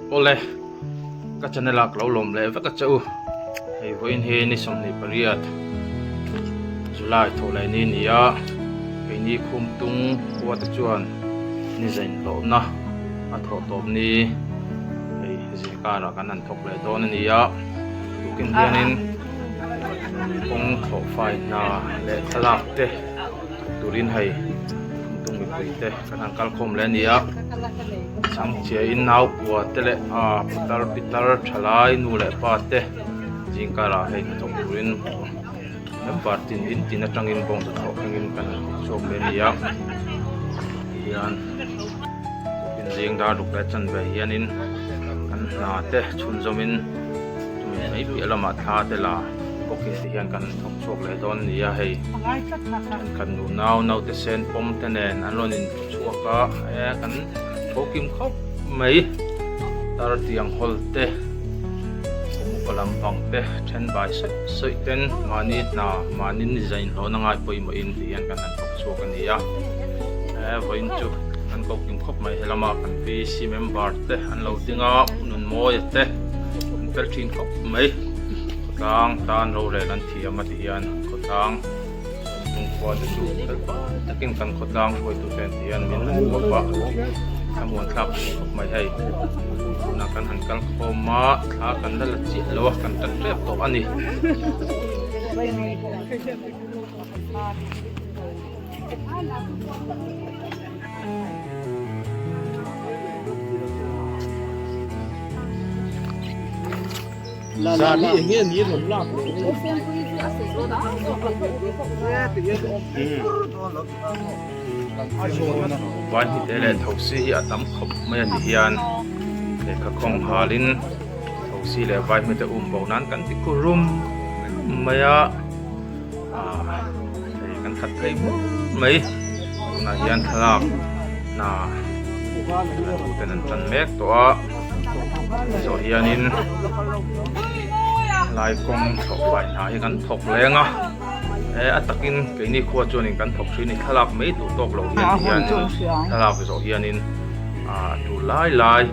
Awle, ka channel ah ka lo lawm leh vek a che u. Hei vawiin hi ni 28 July thawh leh ni a ni a, keini Khumtung khua te chuan ni zain hlawhna a thawh tawp ni hei zirkarah kan han thawk leh dawn a ni a, tukin hianin kawng thlawh fai hna leh thlalak te thawk turin hei Khumtung mipui te kan han kal khawm leh a ni a chhangchhiain naupua te leh ah putar pitar thalai nu leh pa te zingkarah hei hnathawk turin member tin in tin atangin bawng hnathawh thlengin kan han thawk chhuak leh a ni a tihian tukin zing dar ruk leh chanve hianin kan hna te chhunzawmin chumi mai piah lamah thla te la bawkin tihian kan thawk chhuak leh dawn a ni a hei thenkhat nu nau naute sen pawm te nen an rawn in chhuak a e kan tho kim khawp mai tar tiang hawl te kum upa lampang te then bai sawi sawi ten mahni hna mahni ni zain hlawhna ngai pawimawhin ti hian kan han thawk chhuak a ni a e vawiin chu kan ko kim khawp mai helama kan PC member te an lo ding a Nunmawia te an fel thin khawp mai khawtlang tan rorel an thiam a ti hian khawtlang Chungkhua te chu fel fai takin kan khawtlang hruaitute an ti a min huap a thlamuan thlak thin khawp mai hei tunah kan han kal khawm a thla kan la la chiah lo a kan tan tep tawh a ni. Zan hi eng nge ni rawn lak leh Vai hnite leh thosi hi a tam khawp mai a ti hian lehkha khawng halin thosi leh vai hnite um bo nan kan ti khu rum mai a ah hei kan khat phei hmur mai tunah hian thlalak hna tuten an tan mek tawh a. Zawh hianin lai kawng thlawh fai hna hi kan thawk leng a e a takin keini khua chuanin kan thawk thin a ni thlalak mai duh tawk loh hian ti hianin thlalak zawh hianin ah tur lai lai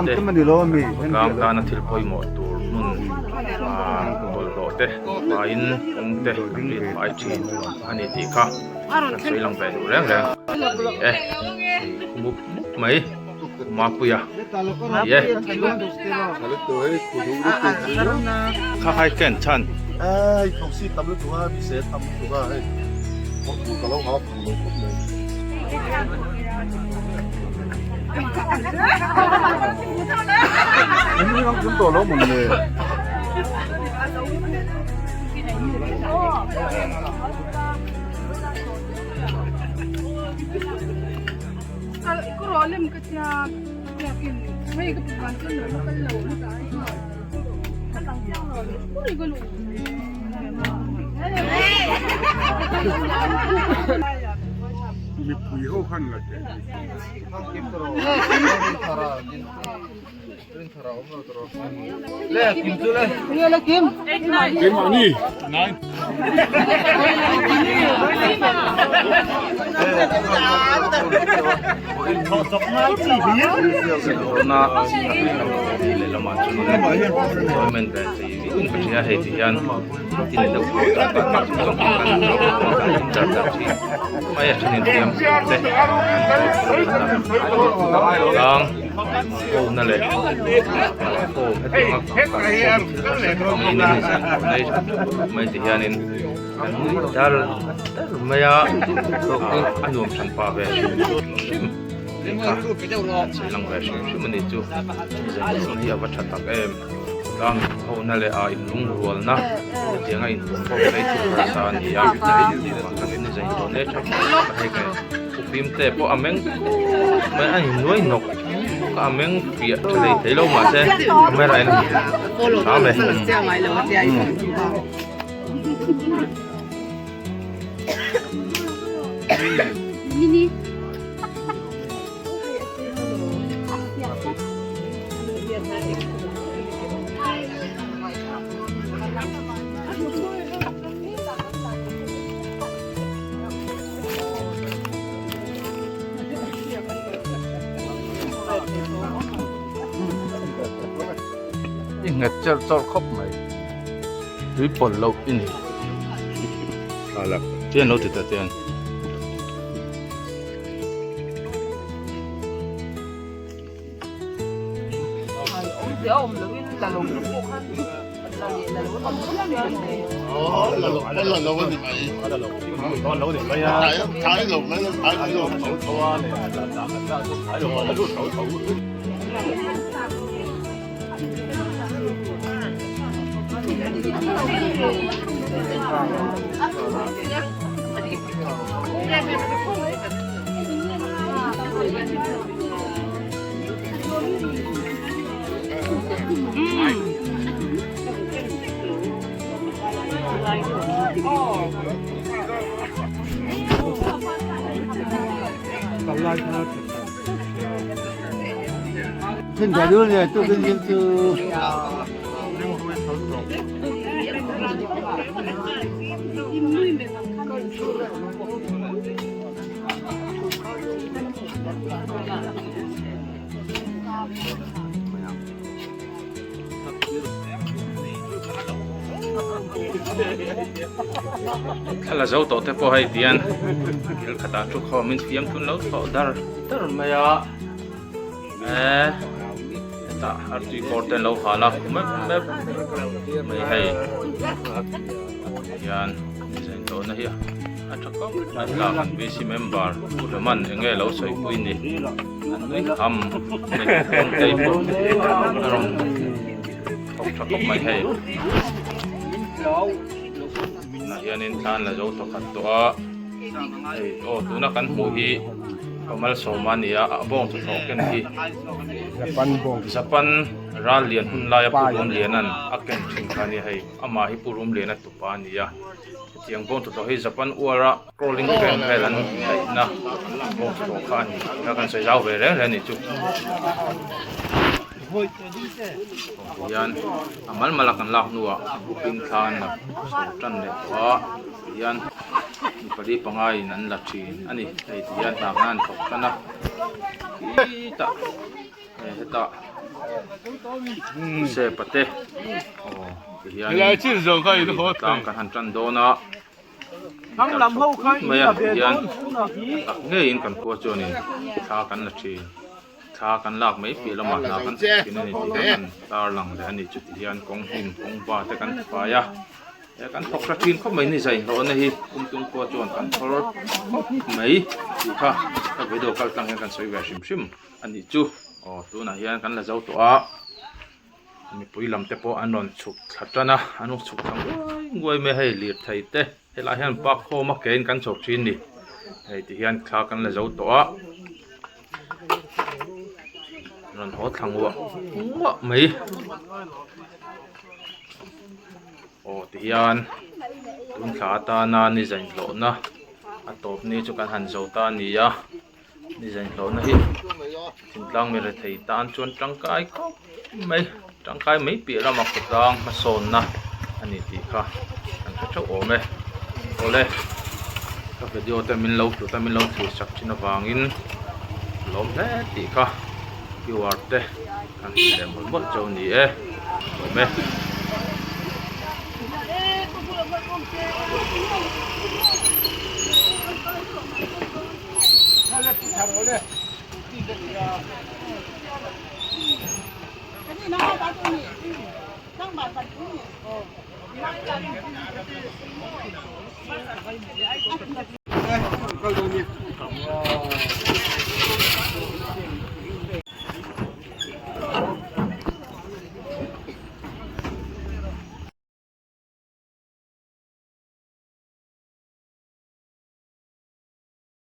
te khawtlang tana thil pawimawh tur hmun ah bawlhhlawh te faiin kawng te kan rit fai thin a ni tih kha kan sawi lang ve duh reng reng e khu mup mup mai. Mapuia ni e kha khai ken chhan ai thosi tam lutuk a mi se tam lutuk a hei tu ka lo ha fu lo khawp mai Em hi ang tawh lo mun le Mipui ho khan la teh Keimahni Kona leh kalkhawm hetianga kalkhawm thil hrang hrang niin a inziak tawh mai mai ti hianin kan nui dar dar mai a a nuam hran pah ve hrim hrim tih kha an sawi lang ve hrim hrim a ni chu zawn hi a va tha tak em tlang inhona leh a inlungrualna hetianga inhmuhkhawm mai thil harsa a ni a kan inzei tawh hle tha khawp mai hei Ufim te pawh a meng mai a innuai nawk nawk a a meng piah tha hlei thei lo mahse camera in a hmu hram e. nghet cherh chawrh khawp mai tui pawlh loh i ni chian lo ti ta chian. Thla la zo tawh te pawh hei tian thil khatah thu khawmin fiam thun lo thawh dar dar mai a eh hetah artui kawr te an lo hal a mep mep mai hei hian design tawhna hi a tha khawp mai thlalak an VC member Pu Hleman eng nge lo sawipui ni an nui ham mai Awmtei pawh a rawn thawk tha khawp mai hei tunah hianin thla an la zo tawkhat tawh a hei aw tuna kan hmuh hi Pamalsawma a ni a a bawng chu thawh ken hi Japan ral lian hun laia Pu Rumliana'n a ken thin kha a nia hei amah hi Pu Rumliana tupa a ni a. Hetiang bawng tawh hi Japan uara crawling fan vel an daihna bawng tawh kha a ni a kan sawi zau ve reng reng a nih chu. Tihian a mal mal a kan lak hnuah a booking thla an la chho tan leh tawh a tihian mi pali panga in an la thin a ni hei tihian hna khan an thawk tan a khitah. Hetah sepa te aw ti hianin tlang kan han tan dawn a mai a hian tak ngeiin kan khua chuanin thla kan la thin thla kan lak mai piah lamah hna kan thawk thin a ni tih kha kan tarlang leh a ni chuti hian kawng hnim kawng va te kan tifai a. He kan thawk hla thin khawp mai ni zai hlawhna hi Kumtum khua chuan kan thawr khawp mai tih kha ka video kal tlang hian kan sawi ve hrim hrim a nih chu aw tunah hian kan la zo tawh a mipui lam te pawh an rawn chhuk thla tan a an rawn chhuk thla nguai nguai mai a hei lirthei te helaiah hian park khawm a kein kan chho thin ni hei ti hian thla kan la zo tawh a an rawn haw thla nguah nguah mai. Aw tihian tun thla atana ni zainhlawhna a tawp ni chu kan han zo ta a ni a ni zainhlawhna hi thingtlang mi rethei tan chuan tangkai khawp mai tangkai mai piah lama khawtlang hmasawnna a ni tih kha kan hre theuh awm e awle ka video te min lo hlut a min lo thlir sak thin avangin lawm hle tih kha viewer te. Kan hmu leh mawlh mawlh chauh a ni e, lawm e.